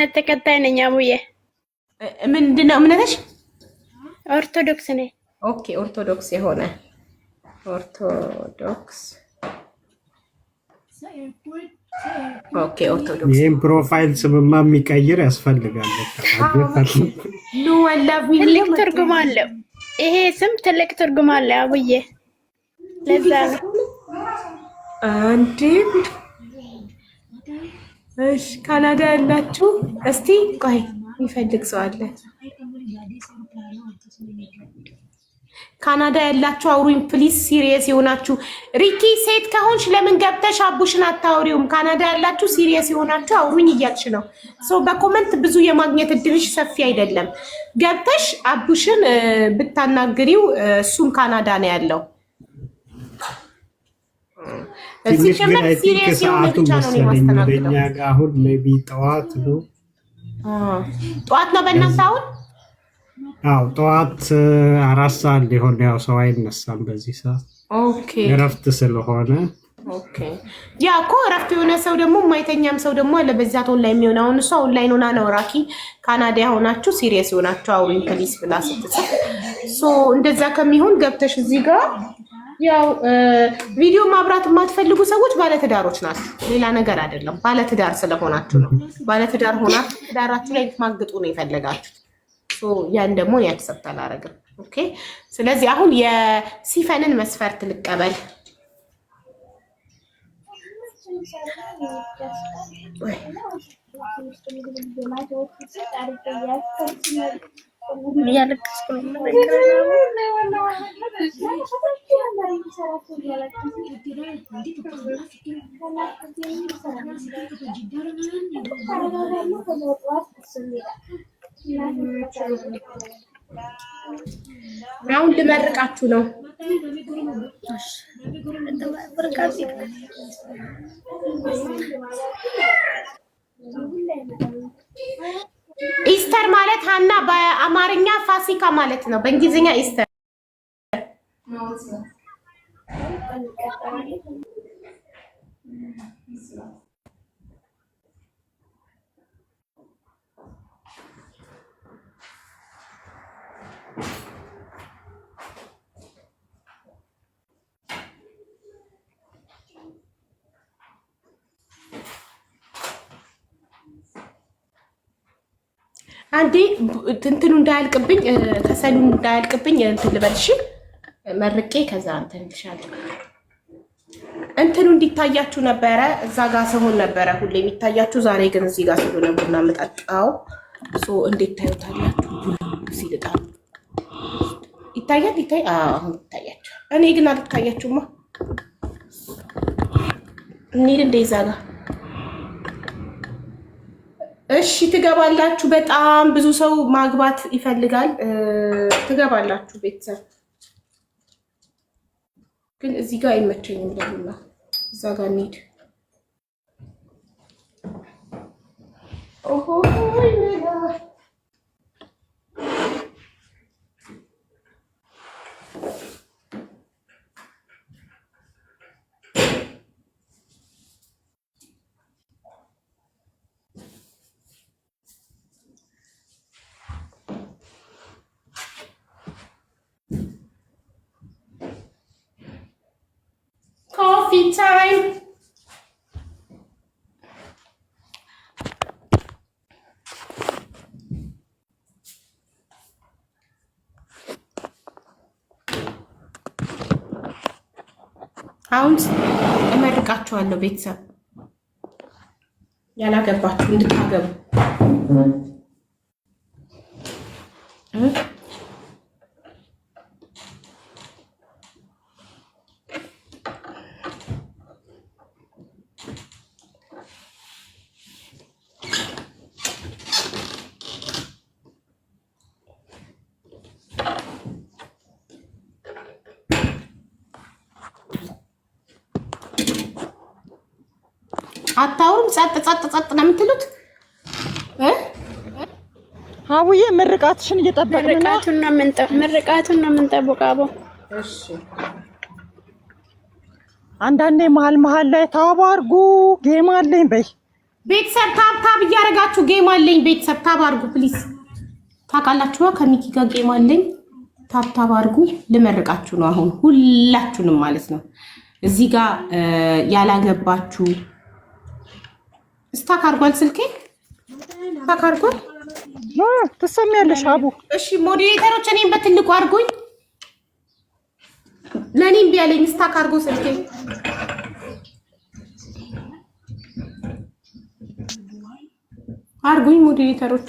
እምነት ተከታይ ነኝ አቡዬ። ምንድን ነው እምነትሽ? ኦርቶዶክስ ነኝ። Okay፣ ኦርቶዶክስ የሆነ፣ ኦርቶዶክስ፣ okay፣ ኦርቶዶክስ። ይህም profile ስምማ የሚቀይር ያስፈልጋል። ትልቅ ትርጉም አለው። ይሄ ስም ትልቅ ትርጉም አለው አቡዬ። ለዛ ነው። አንዴ፣ እሺ፣ ካናዳ ያላችሁ እስቲ ቆይ፣ የሚፈልግ ሰው አለ። ካናዳ ያላችሁ አውሩኝ please፣ serious የሆናችሁ። ሪኪ፣ ሴት ከሆንሽ ለምን ገብተሽ አቡሽን አታውሪውም? ካናዳ ያላችሁ serious የሆናችሁ አውሩኝ እያልሽ ነው። So በ comment ብዙ የማግኘት እድልሽ ሰፊ አይደለም። ገብተሽ አቡሽን ብታናግሪው፣ እሱም ካናዳ ነው ያለው። ሲጀመር serious የሆነ ብቻ ነው የማስተናግደው። እኛ ጋር አሁን maybe ጠዋት ነው። ጠዋት ነው በእናንተ አሁን? አዎ፣ ጠዋት 4 ሰዓት ሊሆን፣ ያው ሰው አይነሳም በዚህ ሰዓት እረፍት ስለሆነ። Okay፣ ያ እኮ እረፍት የሆነ ሰው ደግሞ የማይተኛም ሰው ደግሞ አለ። በዛት ኦንላይን የሚሆን፣ አሁን እሷ ኦንላይን ሆና ነው ራኪ ካናዳ ሆናችሁ serious የሆናችሁ አውሪኝ please ብላ ስትጽፍ፣ so እንደዛ ከሚሆን ገብተሽ እዚህ ጋር ያው ቪዲዮ ማብራት የማትፈልጉ ሰዎች ባለትዳሮች ናችሁ። ሌላ ነገር አይደለም። ባለትዳር ስለሆናችሁ ነው። ባለትዳር ሆናችሁ ትዳራችሁ ላይ ማግጡ ነው የፈለጋችሁት። ያን ደግሞ እኔ accept አላደርግም። Okay። ስለዚህ አሁን የሲፈንን መስፈርት ልቀበል። እያለቀስኩ ነው። አሁን ልመርቃችሁ ነው። Easter ማለት ሀና በአማርኛ ፋሲካ ማለት ነው። በእንግሊዝኛ Easter። አንዴ እንትኑ እንዳያልቅብኝ፣ ከሰሉ እንዳያልቅብኝ እንትን ልበል። እሺ፣ መርቄ ከዛ እንትን ልሻለሁ። እንትኑ እንዲታያችሁ ነበረ። እዛ ጋር ስሆን ነበረ ሁሌ የሚታያችሁ። ዛሬ ግን እዚህ ጋር ስለሆነ ቡና የምጠጣው እንዴት ታዩታላችሁ? ቡና ሲልጣ ይታያል። ይታይ፣ አሁን ይታያችሁ። እኔ ግን አልታያችሁማ። እንሂድ እንደ እዛ ጋር። እሺ፣ ትገባላችሁ። በጣም ብዙ ሰው ማግባት ይፈልጋል። ትገባላችሁ። ቤተሰብ ግን እዚህ ጋር አይመቸኝም ለቡና፣ እዛ ጋር እንሂድ። ኦሆ። Coffee time። አሁን እመርቃችኋለሁ ቤተሰብ፣ ያላገባችሁ እንድታገቡ። አታውሩም? ጸጥ ጸጥ ጸጥ ነው የምትሉት። አቡዬ፣ ምርቃትሽን እየጠበቅን ነው። ምርቃቱን ነው የምንጠብቀው። አቦ። እሺ። አንዳንዴ መሀል መሀል ላይ tap አርጉ፣ game አለኝ በይ። ቤተሰብ tap tap እያደረጋችሁ game አለኝ። ቤተሰብ tap አድርጉ please። ታውቃላችኋ ከሚኪ ጋር game አለኝ። Tap tap አድርጉ። ልመርቃችሁ ነው አሁን ሁላችሁንም ማለት ነው። እዚህ ጋር ያላገባችሁ stuck አድርጓል፣ ስልኬ stuck አድርጓል። ትሰሚያለሽ አቡ? እሺ moderator ኦች እኔም በትልቁ አድርጉኝ። ለእኔም ቢያለኝ stuck አድርጎ ስልኬ። አድርጉኝ moderator ኦች።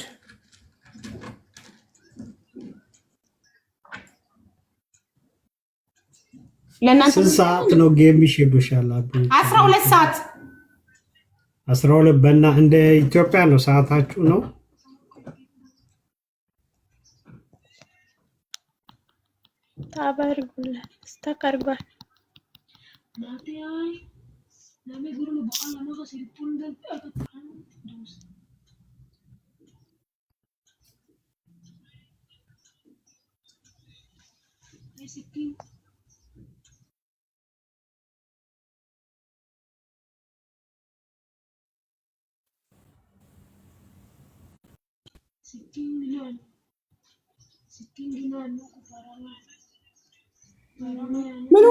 ለእናንተ ስንት ሰዓት ነው game ይሽብሻል? አቡ? 12 ሰዓት። 12 በና እንደ ኢትዮጵያ ነው ሰዓታችሁ ነው። Tap አድርጉላት። Stuck አድርጓል። ምን